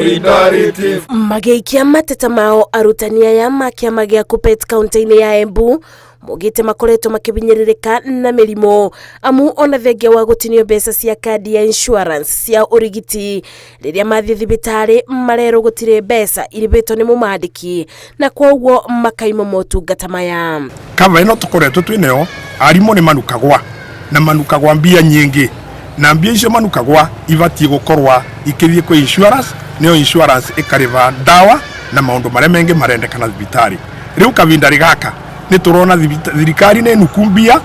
Solidarity. Magĩikia mateta mao arutani aya ma kĩama gĩa KUPPET kaunti-inĩ ya Embu maugĩte makoretwo makĩhinyĩrĩrĩka na mĩrimũ amu ona thengia wa gũtinio mbeca cia kandi ya insurance cia ũrigiti rĩrĩa mathiĩ thibitarĩ marerwo gũtirĩ mbeca irĩhĩtwo nĩ mũmandĩki na kwoguo makaimwo motungata maya. Kava ĩno tũkoretwo twĩ nayo, arimũ nĩ manukagwa na manukagwa mbia nyingĩ, na mbia icio manukagwa ibatiĩ gũkorwa ikĩthiĩ kwĩ insurance, nĩyo insurance ĩkarĩba ndawa na maũndũ marĩa mengĩ marendekana thibitarĩ. Rĩu kavindarĩ gaka nĩ tũrona thirikari nĩ nuku mbia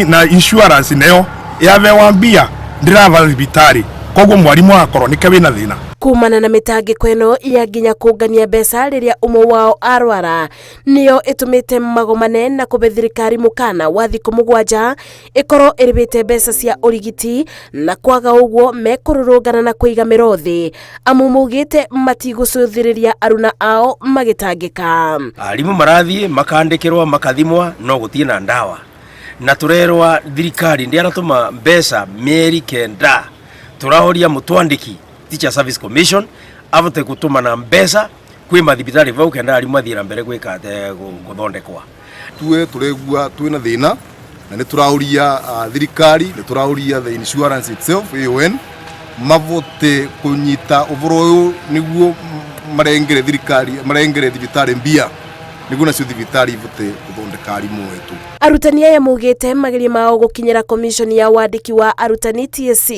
na insurance nayo yabewa mbia ndĩraba thibitarĩ, koguo mwarimũ agakorwo nĩke wĩna thĩna. Kumana na mĩtangĩko ĩno ya nginya kũngania mbeca rĩrĩa ũmwe wao arwara nĩyo ĩtũmĩte magomane na kũbe thirikari mũkana wa thikũ 7 ĩkorwo ĩrĩhĩte mbeca cia ũrigiti na kwaga ũguo mekũrũrũngana na kũiga mĩro thĩ amu maugĩte matigũcũthĩrĩria aruna ao magĩtangĩka. Arimũ marathiĩ makandĩkĩrwa makathimwa no gũtirĩ na ndawa, na tũrerwa thirikari ndĩaratũma mbeca mĩeri 9. Tũrahoria mũtwandĩki Teacher Service Commission avote gũtũmana mbeca kwĩ mathibitari vau kenda arimũ mathiĩ na mbere gwĩka gũthondekwa. Tuwe tũregua twĩna thĩna na nĩ tũraũria thirikari, nĩ tũraũria the insurance itself AON mavote kũnyita ũboro ũyũ nĩguo marengere thirikari, marengere thibitarĩ mbia nĩguo nacio thibitarĩ ivote gũthondeka arimũ etu. Arutani aya maugĩte mageria mao gũkinyĩra commission ya wandĩki wa arutani TSC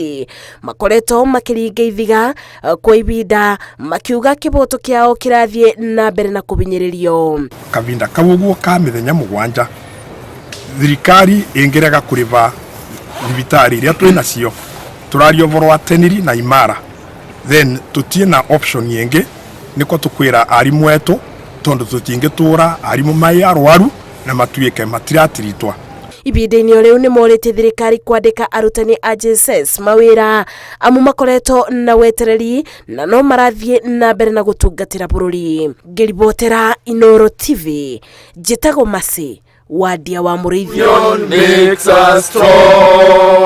makoretwo makĩringa ithiga kwa ibinda makiuga kĩboto kĩao kĩrathiĩ na mbere na kũhinyĩrĩrio. Kavinda kau ũguo ka mĩthenya 7 thirikari ĩngĩrega kũrĩba thibitarĩ iria twĩ nacio, tũraria ũboro wa Teniri na Imara, then tũtiĩ na option ĩngĩ nĩko tũkwĩra arimũ etu tondũ tũtingĩtũra arimũ mai arwaru na matuĩke matiratiritwa. Ibinda-inĩ o rĩu nĩ morĩtie thirikari kwandĩka arutani a JSS mawĩra amu makoretwo na wetereri na no marathiĩ na mbere na gũtungatĩra bũrũri. Ngĩribotera Inooro TV, njĩtagwo Mercy Wandia wa Mũrĩithi. Union makes us strong.